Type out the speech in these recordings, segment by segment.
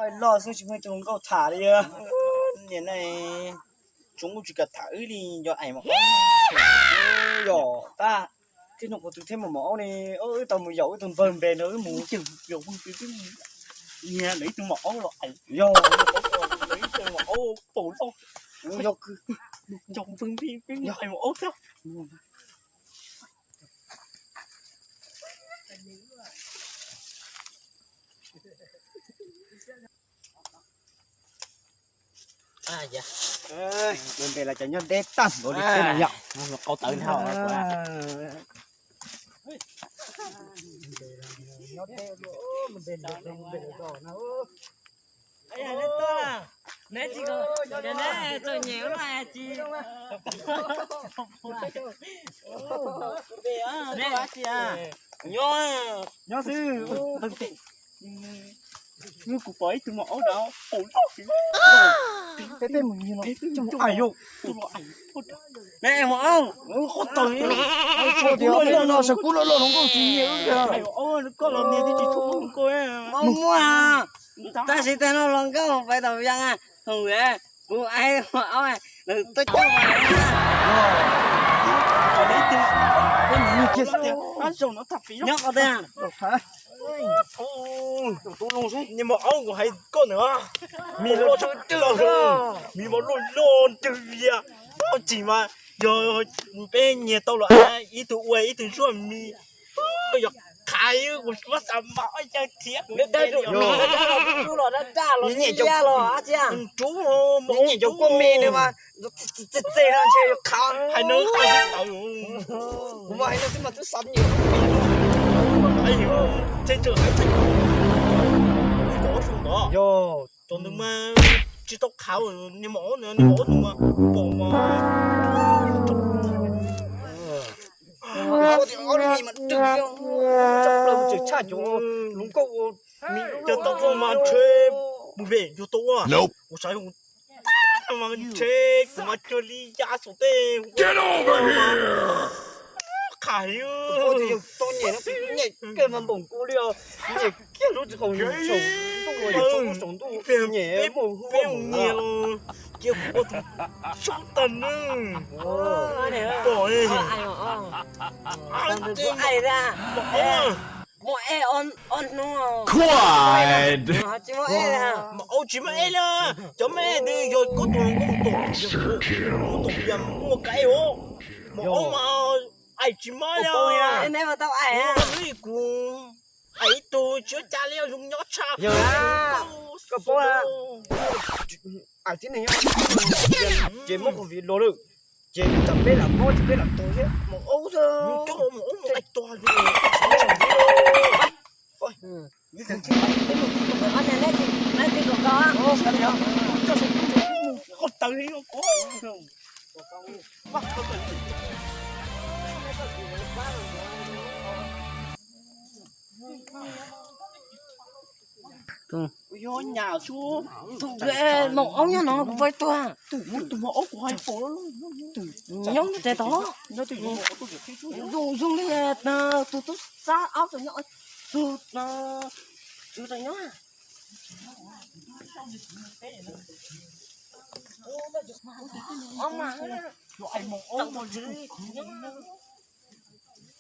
Loj xwb tsis muaj ib tug hluas nkauj tham li. Niam ne, tsoom kuj tsis kam tham wb li, yog aim mas yog tab. Tej no kuv twb thiab mas maum aub ne, wb tau mus yaum wb tug npawg npe no wb mus. Yog lawv ib tug maum aub los aim. Yog lawv ib tug maum aub paus loj. Yog cov npawg npe peb mus aim maum aub thiab. Npe las cov nyob deb tag npaum li thiab no yom. Qau tawv dhau. Nyob xwb. Nws kuv pom ib tug maum aub dab paus loj. Peb peb mus nyiag los. Aim yau. Ne maum aub, qau tawv. Tias peb no sawv kub loj loj hluas nkauj tsis nyiag wb. Koj los niag twb tsis tshua hluas nkauj. Muaj muaj, tab sis tej no hluas nkauj pais tau yas. Hauv kuv aim maum aub, nws tuaj coj mas. Nyob qhov twg? Niag maum aub, kuv hais koj na, mis loj, mis mas loj loj ntws vias, tsis mas yog peb nyiag tau los ib tug ua ib tug zuaj mis, yog qhaiv kuv muab xav mas ua cas thiab. Nyiam cov kua me nws mas txi txi no ntshe yuav qhav. Hais no, kuv mas hais no xwb mas twb xav nyiam. Yog tus nws mas tsis tau qhav, niag maum aub, niag maum aub nws mas pom mas. Ob mis mas dwg, tshaj plaws tseem tshaj cov hluas nkauj ua mis. Cov tau koj mas ntshe mus pem yug tau ua, kuv xav yog mas ntshe kuv mas cuag li ya saum tej. Qhav, tau nyiam no, nyiam kiag mas npaum nkuj li os, nyiam kiag lub txiv qaum saum ntuj, saum ntuj, nyiam peb mus hu peb mus nyiag los cia kuv ua tus tsob tag neeg. Pom li. Maum aub tsis muaj ej li, cov muaj ej ntawd yog koj tus hluas nkauj tom, tom tias muaj kav ej os. Maum aub mas aim tsis muaj li. Kuv aim ib tug tsis ua cas li, zoo nyob tshaj. Ces muab qhov vim los lawm, ces tam peb lam mob ces peb lam tuag thiab maum aub xwb. Maum aub nyob no kuv pab tuag. Nyob nyob tsev tod. Zoo zoo li tus tub sab aub tseem nyob, tus tswv tseem nyob. Ob mas, tus tswv nyob.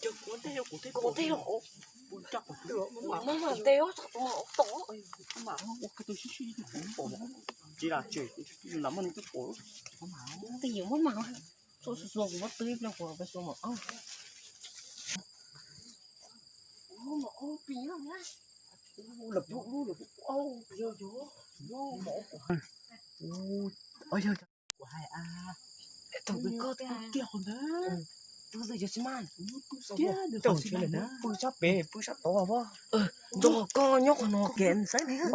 Ua ntej, ua ntej, ua ntej, ua ntej, ua ntej. Ntej yuav muab mas, txhua txhua kuv muab twb ib pliag kuv peb xua mas. Kuv hais a, tus twg koj tiag qhov ntawd, tus twg yog tsis mas, tus twg pw sab pem pw sab tod as. Nrog koj nyob qhov no kev saib ne. Nrog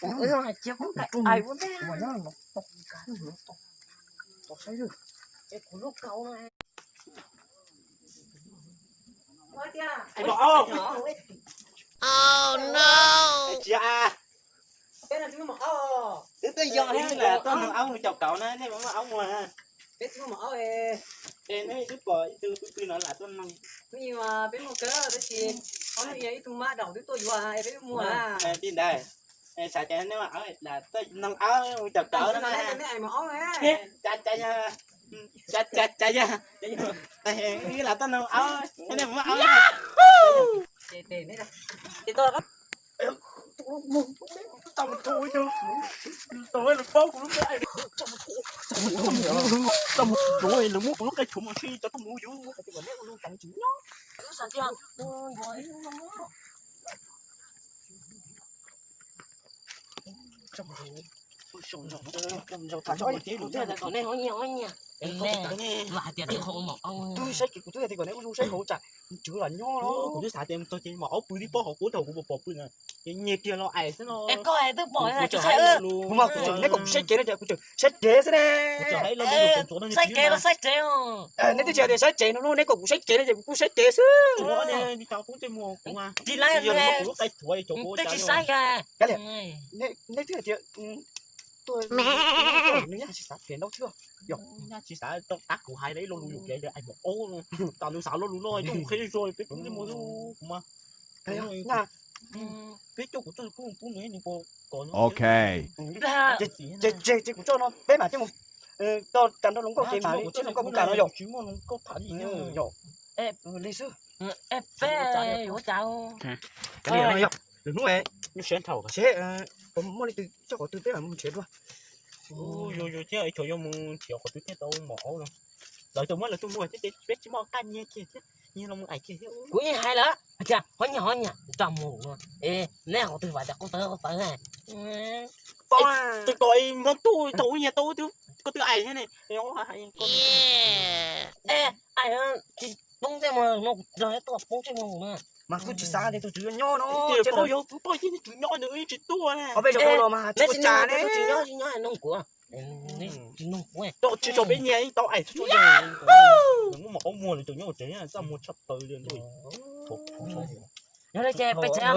kuv hais cia kuv ais ua ntej. Kuv lub kaus. Twb twb yog li lawm, tuaj nug aub mus caum kauv na, nej muaj aub mus. Es nej twb pom ib tug pw pw no lam tuaj nug. Ib tug mab daum twb tuaj yuav peb muag. Tij ntawd, xav tias nej muaj aub, nug aub mus caum cawv no na. Cas cas yog, lam tuaj nug aub, nej muaj aub. Tau mus tsuav lawv muab kuv lub qe tshuav mas sib cov tuaj mus yus. Twb saib kiag kuv twb hais tias kom neb ua zoo saib hauv tsam ntswv los nyob los. Kuv twb xav tias txog ces mos aub pw tib pob hauv kuv thaum kuv pom pw na, ces nyiag kiag los ais xwb no. Koj twb pom kuv mas kuv tseem, neb kom kuv saib kev no ces kuv tseem saib kev xwb ne. Saib kev los saib tsev. Neb twb tsis hais tias saib tsev no, neb kom kuv saib kev no ces kuv kuj saib kev xwb. Tsis laib, twb tsis saib. Neb twb hais tias tuaj, nws nyaj tsis xav phem ntau thiab. Yog nyaj tsis xav rau tab kuv hais li lo lus yuam kev tias ais mos aub no, tas nws xav lo lus no coj mus qhia zog peb pub ntsej muag kuv mas. Peb coj kuv tuaj pub pub nws nws puas kom no. Ok. Ces ces kuv coj no peb mam coj mus, coj tas nrho hluas nkauj ces mam li coj hluas nkauj mus kam no yom. Tsis muaj hluas nkauj tham li yom. Li xwb. Peb yuav cas? Lwm hnub seb puas muaj leej twg coj qhov twg peb mam mus nrhiav dua. Yus yus thiab ib txhia yuav mus nrhiav qhov twg thiaj tau mos aub no. Lawv tau muab lawv tuaj muag thiab ces peb tsis muaj qab nyiag kiag thiab, nyiag los mus ais kiag thiab. Kuv yeej hais lawm hais tias ho nyiag ho nyiag tso mus. Neb qhov twg vam tias qhov tawv qhov tawv. Tus kom ib hmo tuj thaum ub nyiag tau twb koj twb ais thiab ne. Ais tsis poob ntsej muag no, kuv nrog neb tuaj poob ntsej muag na. Mas kuv tsis xav tias tus tswv nyob no. Tias koj yog tus poj yig tus nyob nws tsis tuaj ne. Qhov peb zoo los mas tsis ua cas ne. Tsis nyob tsis nyob nug kuv. Tsis nug kuv. Tsis tso peb nyiag tau ais tsis muaj mos aub muag li tus nyob tsev txaj muag tshaj plaws li. Yog li ces peb tsev.